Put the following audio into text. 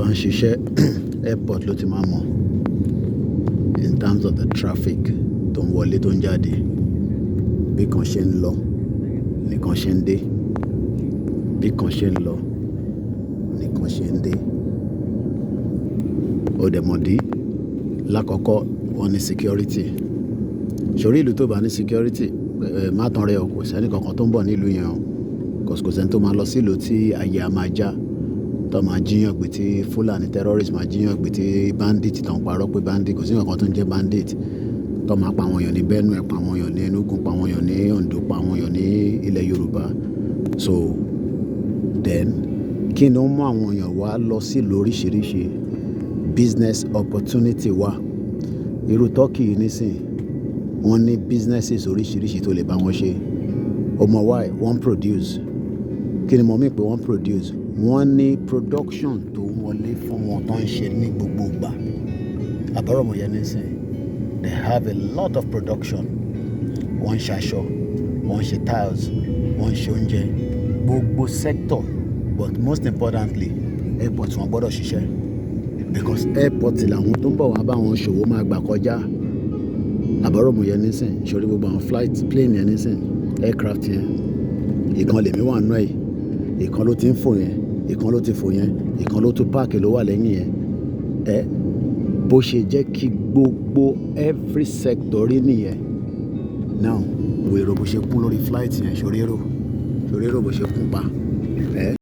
Bá ń ṣiṣẹ́ airport ló ti máa mọ̀ in terms of the traffic tó ń wọlé, tó ń jáde, bí kan ṣe ń lọ, nìkan ṣe ń dé, bí kan ṣe ń lọ, nìkan ṣe ń dé. Ó dẹ̀ mọ̀dí. Lákọ̀ọ́kọ́, wọ́n ní security. Sórí ìlú tó bá ní security, má tan rẹ o, kò sí ẹnì kankan tó ń bọ̀ ní ìlú yẹn o. 'Cause kò sí ẹni tó máa lọ sí ìlú tí ayé a máa já, tó máa jíyàn gbé, tí Fúlàní terrorist máa jíyàn gbé, tí bandit tó ń parọ́ pé bandit, kò sí ǹkan tó ń jẹ́ bandit, tó máa pa àwọn èèyàn ní Benue, pa àwọn èèyàn ní Enugu, pa àwọn èèyàn ní Ondo, pa àwọn èèyàn ní ilẹ̀ Yorùbá. So then, kí ni ó mú àwọn èèyàn wá lọ sí ìlú oríṣìíríṣìí? Business opportunity wà. Irú Turkey yìí nísìnyí, wọ́n ní businesses oríṣìíríṣìí tó lè bá wọn ṣe. O mọ̀ why? Wọ́n produce. Kí ni mo mean pé wọ́n produce? Wọ́n ní production tó ń wọlé fún wọn tó ń ṣe ní gbogbo ìgbà. Àbọ̀rọ̀ mo yẹn nísìnyí. They have a lot of production. Wọ́n ń ṣe aṣọ, wọ́n ń ṣe tiles, wọ́n ń ṣe oúnjẹ, gbogbo sector. But most importantly, airport wọn gbọdọ̀ ṣiṣẹ́ because airport làwọn tó ń bọ̀ wá bá wọn ṣòwò máa gbà kọjá. Àbọ̀rọ̀ mo yẹn nísìnyí. Sórí gbogbo àwọn flight plane yẹn nísìnyí, aircraft yẹn, ìkan lèmi wà nínú ẹ̀ yìí, ìkan ló ti ń fò yẹn, ìkan ló ti fò yẹn, ìkan ló tún park ló wà lẹ́yìn yẹn. Ẹ bó ṣe jẹ́ kí gbogbo every sector rí nìyẹn. Now, wo èrò bó ṣe kún lórí flight yẹn, sórí èrò bó ṣe kún pa. Ẹ.